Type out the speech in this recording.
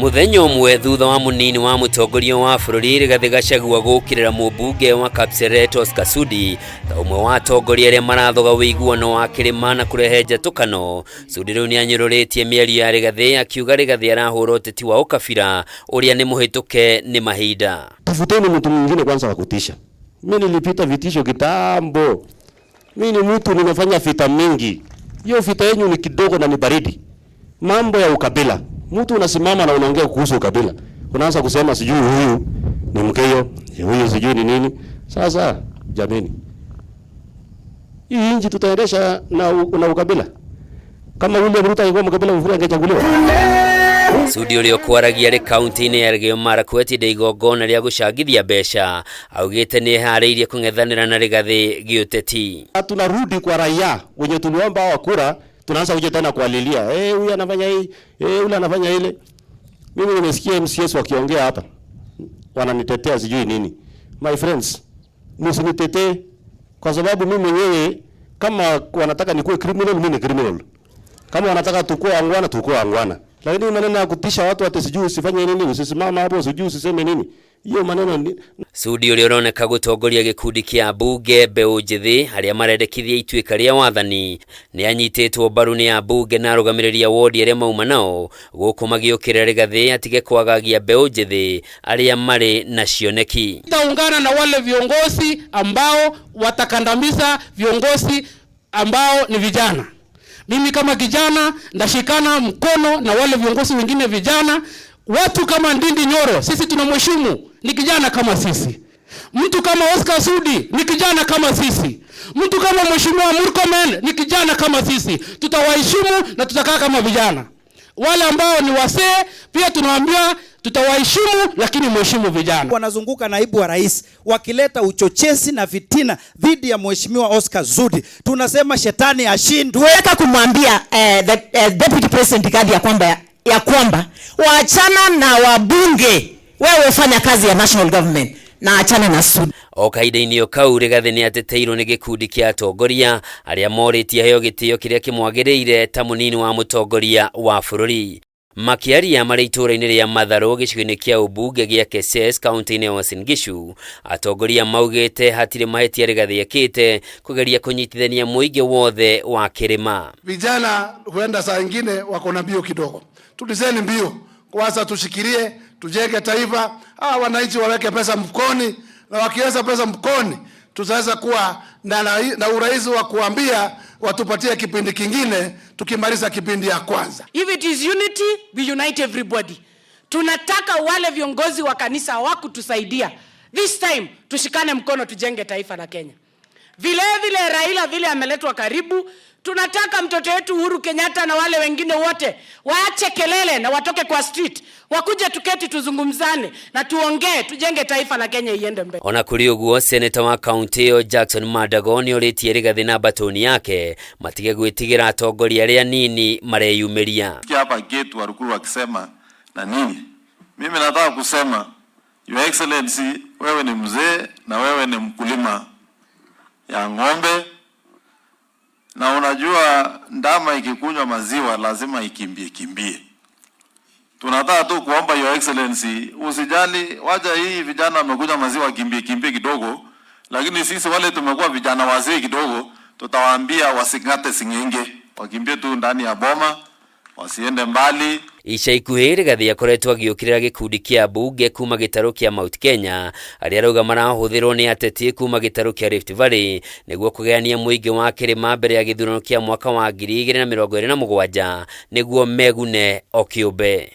Mũthenya ũmwe thutha wa mũnini wa mũtongoria wa bũrũri Rigathĩ Gachagua gũkĩrĩra mũmbunge wa Kapseret Oscar Sudi ta ũmwe wa atongoria arĩa marathoga ũiguano wa kĩrĩma na kũrehe njatũkano. Sudi rĩu nĩanyũrũrĩtie mĩario ya Rigathĩ akiuga Rigathĩ arahũra ũteti wa ũkabira ũrĩa nĩ mũhĩtũke nĩ mahinda. Tafuteni mtu mwingine kwanza wa kutisha. Mimi nilipita vitisho kitambo. Mimi ni mtu nimefanya vita mingi. Hiyo vita yenu ni kidogo na ni baridi. Mambo ya ukabila. Mtu unasimama na unaongea kuhusu ukabila. Unaanza kusema sijui huyu ni Mkeyo, huyu sijui ni nini. Sasa jameni, hii nchi tutaendesha na ukabila? Kama William Ruto angekuwa mkabila, mvura angechaguliwa? Sudi ũrĩa ũkwaragia arĩ kaunti-inĩ ya Elgeyo Marakwet ndĩ igongona rĩa gũcangithia mbeca augĩte nĩ eharĩirie kũng'ethanĩra na Rigathĩ gĩũteti. Tunarudi kwa raia wenye tuliomba wa kura, tunaanza kuja tena kuwalilia, eh, huyu anafanya hii, eh, yule anafanya ile. Mimi nimesikia MCAs wakiongea hapa, wananitetea sijui nini. My friends, msinitetee kwa sababu mimi mwenyewe kama wanataka nikuwe criminal, mimi ni criminal. Kama wanataka tukue wangwana, tukue wangwana. Lakini maneno ya kutisha watu ati sijui usifanye nini, usisimame hapo, sijui usiseme nini, hiyo maneno ni Sudi ũrĩa ũroneka gũtongoria gĩkundi kĩa ambunge mbeũ njĩthĩ arĩa marendekithia ituĩka rĩa wathani nĩ anyitĩtwo mbaru nĩ ambunge na arũgamĩrĩri a wodi arĩa mauma nao gũkũ magĩũkĩrĩra Rigathĩ atige kwagagia mbeũ njĩthĩ arĩa marĩ na cioneki. Taungana na wale viongozi ambao watakandamiza viongozi ambao ni vijana. Mimi kama kijana ndashikana mkono na wale viongozi wengine vijana. Watu kama Ndindi Nyoro sisi tunamheshimu, ni kijana kama sisi. Mtu kama Oscar Sudi ni kijana kama sisi. Mtu kama Mheshimiwa Murkomen ni kijana kama sisi. Tutawaheshimu na tutakaa kama vijana. Wale ambao ni wasee pia tunawaambia tutawaheshimu, lakini mheshimu vijana. Wanazunguka naibu wa rais wakileta uchochezi na fitina dhidi ya Mheshimiwa Oscar Sudi. Tunasema shetani ashindwe. Nataka kumwambia the Deputy President Rigathi ya kwamba waachana na wabunge, wewe fanya kazi ya national government na achana na Sudi. O kahinda-inĩ o kau Rigathĩ nĩ ateteirwo nĩ gĩkundi kĩa atongoria arĩa morĩtie aheo gĩtĩo kĩrĩa kĩmwagĩrĩire ta mũnini wa mũtongoria wa bũrũri. Makĩaria marĩ itũũra-inĩ rĩa Matharũ gĩcigo-inĩ kĩa ũmbunge gĩa Keses kaunti-inĩ ya Uasin Gishu, atongoria maugĩte hatirĩ mahĩtia Rigathĩ ekĩte kũgeria kũnyitithania mũingĩ wothe wa kĩrĩma. Vijana huenda saa ingine wako na mbio kidogo. Tulizeni mbio kwanza, tushikilie, tujenge taifa. Hawa wananchi waweke pesa mfukoni, na wakiweza pesa mfukoni, tutaweza kuwa na urahisi wa kuambia watupatie kipindi kingine, tukimaliza kipindi ya kwanza. If it is unity, we unite everybody. Tunataka wale viongozi wa kanisa hawakutusaidia. This time tushikane mkono tujenge taifa la Kenya. Vile vile Raila vile ameletwa karibu, tunataka mtoto wetu Uhuru Kenyatta na wale wengine wote waache kelele na watoke kwa street, wakuje tuketi, tuzungumzane na tuongee, tujenge taifa la Kenya iende mbele. Ona kũrĩ ũguo, seneta wa kaunti ĩyo Jackson Mandago nĩ orĩtie Rigathĩ na mbatũni yake matige gwĩtigĩra atongoria arĩa nini mareyumĩria. Sikia hapa Getu Warukuru wakisema na nini. Mimi nataka kusema, Your Excellency, wewe ni mzee na wewe ni mkulima ya ng'ombe, na unajua ndama ikikunywa maziwa lazima ikimbie kimbie. Tunataka tu kuomba, Your Excellency, usijali, wacha hii vijana wamekunywa maziwa kimbie kimbie kidogo, lakini sisi wale tumekuwa vijana wazee kidogo, tutawaambia wasing'ate sing'enge, wakimbie tu ndani ya boma, wasiende mbali. Ica ikuhĩ Rigathĩ akoretwo agĩũkĩrĩra gĩkundi kĩa mbunge kuma gĩtarũ kĩa Mount Kenya arĩa arauga marahũthĩrwo nĩ ateti kuma gĩtarũ kĩa Rift Valley nĩguo kũgayania mũingĩ wa kĩrĩma mbere ya gĩthurano kĩa mwaka wa 2027 nĩguo megune o kĩũmbe.